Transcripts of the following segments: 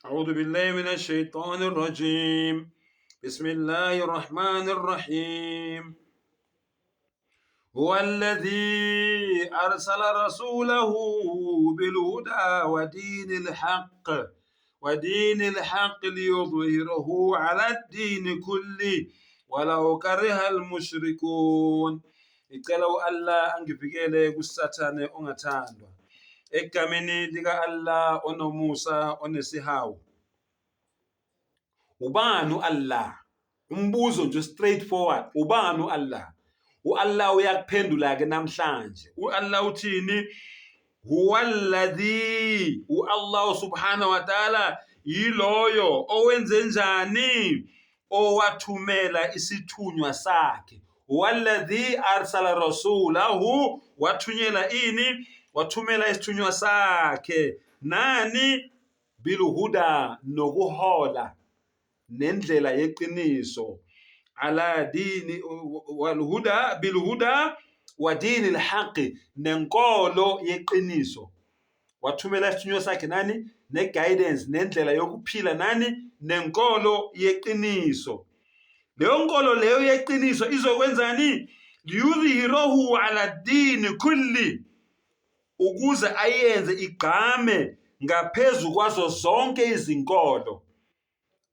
أعوذ بالله من الشيطان الرجيم بسم الله الرحمن الرحيم هو الذي أرسل رسوله بالهدى ودين الحق ودين الحق ليظهره على الدين كله ولو كره المشركون. Ngicela u-Allah angivikele kuSathane ongathandwa. Egameni lika-Allah onomusa onesihawu. Ubani u-Allah? Umbuzo nje straight forward. Ubani u-Allah? U-Allah uyakuphendula ke namhlanje. U-Allah uthini? Huwa alladhi, u-Allah subhanahu wa ta'ala yiloyo owenze njani? Owathumela isithunywa sakhe. Walladhi arsala rasulahu, wathunyela ini? Wathumela isithunywa sakhe nani? Bilhuda, nokuhola nendlela yeqiniso, ala dini walhuda, bilhuda wa dini alhaqi, nenkolo yeqiniso. Wathumela isithunywa sakhe nani? Ne-guidance, nendlela yokuphila nani? Nenkolo yeqiniso. Leyo nkolo leyo yeqiniso izokwenzani? Liyudhhiruhu ala dini kulli, ukuze ayenze igqame ngaphezu kwazo zonke izinkolo,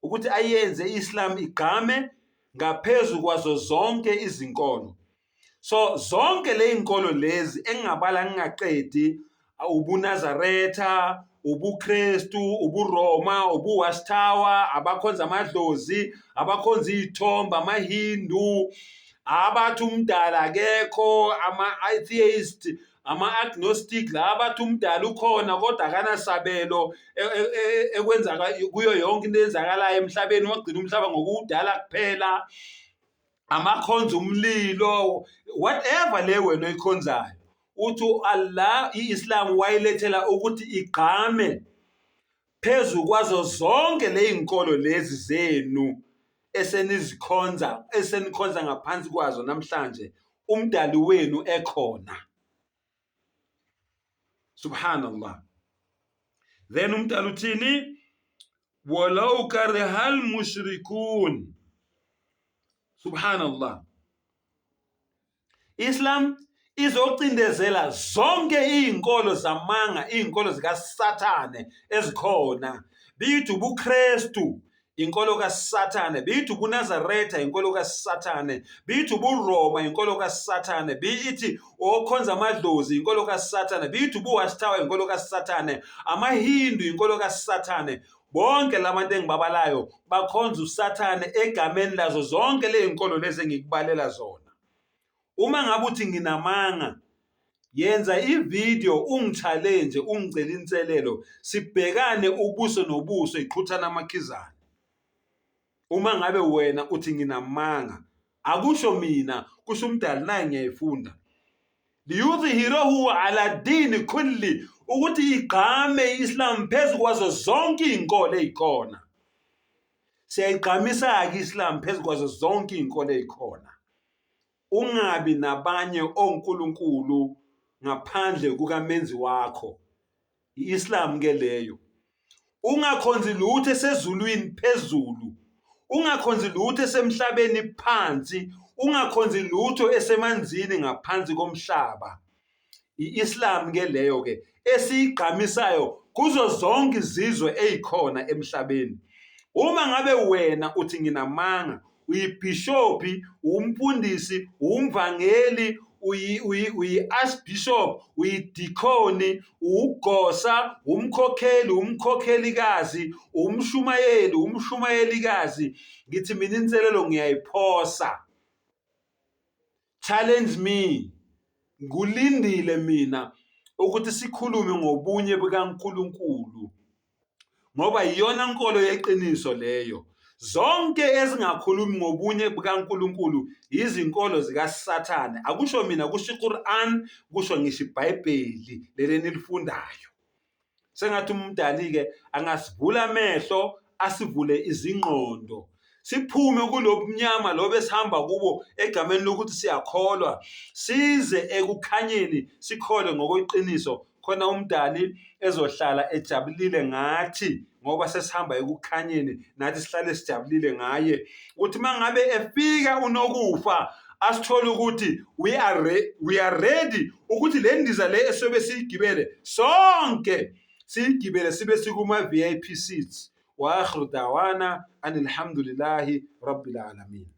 ukuthi ayenze i-Islam igqame ngaphezu kwazo zonke izinkolo. So zonke le inkolo lezi engingabala ngingaqedi, ubuNazaretha, ubuKristu, ubuRoma, ubuWatchtower, abakhonza amadlozi, abakhonza iy'thombe, amaHindu, abathi umdala akekho, ama-atheist, ama-agnostic, la abathi umdala ukhona kodwa akanasabelo ekwenzaka kuyo yonke into eyenzakalayo emhlabeni, wagcina umhlaba ngokuwudala kuphela, amakhonza umlilo, whatever le wena oyikhonzayo. Uthi u-Allah i-Islam wayilethela ukuthi igqame phezu kwazo zonke lezinkolo lezi zenu esenizikhonza, esenikhonza ngaphansi kwazo namhlanje, umdali wenu ekhona. Subhanallah. Then umdali uthini? Walau karihal mushrikun. Subhanallah. Islam izocindezela zonke izinkolo zamanga, izinkolo zikaSathane ezikhona. Bithi ubuKristu inkolo kaSathane, bithi ubuNazaretha inkolo kaSathane, bithi ubuRoma inkolo kaSathane, bithi okhonza amadlozi inkolo kaSathane, bithi ubuWatchtower inkolo kaSathane, amaHindu inkolo kaSathane. Bonke labantu engibabalayo bakhonza uSathane egameni lazo zonke lezinkolo lezi engikubalela zona. Uma ngabe uthi nginamanga, yenza ividiyo ungi-challenge, ungicele inselelo, sibhekane ubuso nobuso, iqhuthana amakhizane. Uma ngabe wena uthi nginamanga, akusho mina, kusho umdali, naye ngiyayifunda. Liyudhhiruhu ala dini kulli, ukuthi igqame i-Islam phezu kwazo zonke iy'nkolo ey'khona. Siyayigqamisa-ke i-Islam phezu kwazo zonke iy'nkolo ey'khona. Ungabi nabanye onkulunkulu ngaphandle kukaMenzi wakho. I-Islam ke leyo. Ungakhonzi lutho esezulwini phezulu, ungakhonzi lutho esemhlabeni phansi, ungakhonzi lutho esemanzini ngaphansi komhlaba. I-Islam ke leyo ke esiyigqamisayo kuzo zonke izizwe ezikhona emhlabeni. Uma ngabe wena uthi nginamanga, uyibhishophi, umfundisi, umvangeli, uyi-archbishop, uyidikhoni, ugosa, umkhokheli, umkhokhelikazi, umshumayeli, umshumayelikazi, ngithi mina inselelo ngiyayiphosa. Challenge me. Ngulindile mina ukuthi sikhulume ngobunye bukaNkulunkulu, ngoba iyona nkolo yeqiniso leyo. Zonke ezingakhulumi ngobunye bukaNkulunkulu izinkolo zikaSathane. Akusho mina, kusho iQuran, kusho ngisho iBhayibheli leli enilifundayo. Sengathi umdali-ke angasivula amehlo, asivule izingqondo, siphume kulobumnyama lo besihamba kubo egameni lokuthi siyakholwa, size ekukhanyeni, sikholwe ngokweqiniso, khona umdali ezohlala ejabulile ngathi ngoba sesihamba ekukhanyeni nathi sihlale sijabulile ngaye ukuthi mangabe efika unokufa asithole ukuthi we are re, we are ready ukuthi le ndiza le esobe siyigibele sonke siyigibele sibe sikuma VIP seats. Wa akhiru dawana anilhamdulillahi rabbil alamin.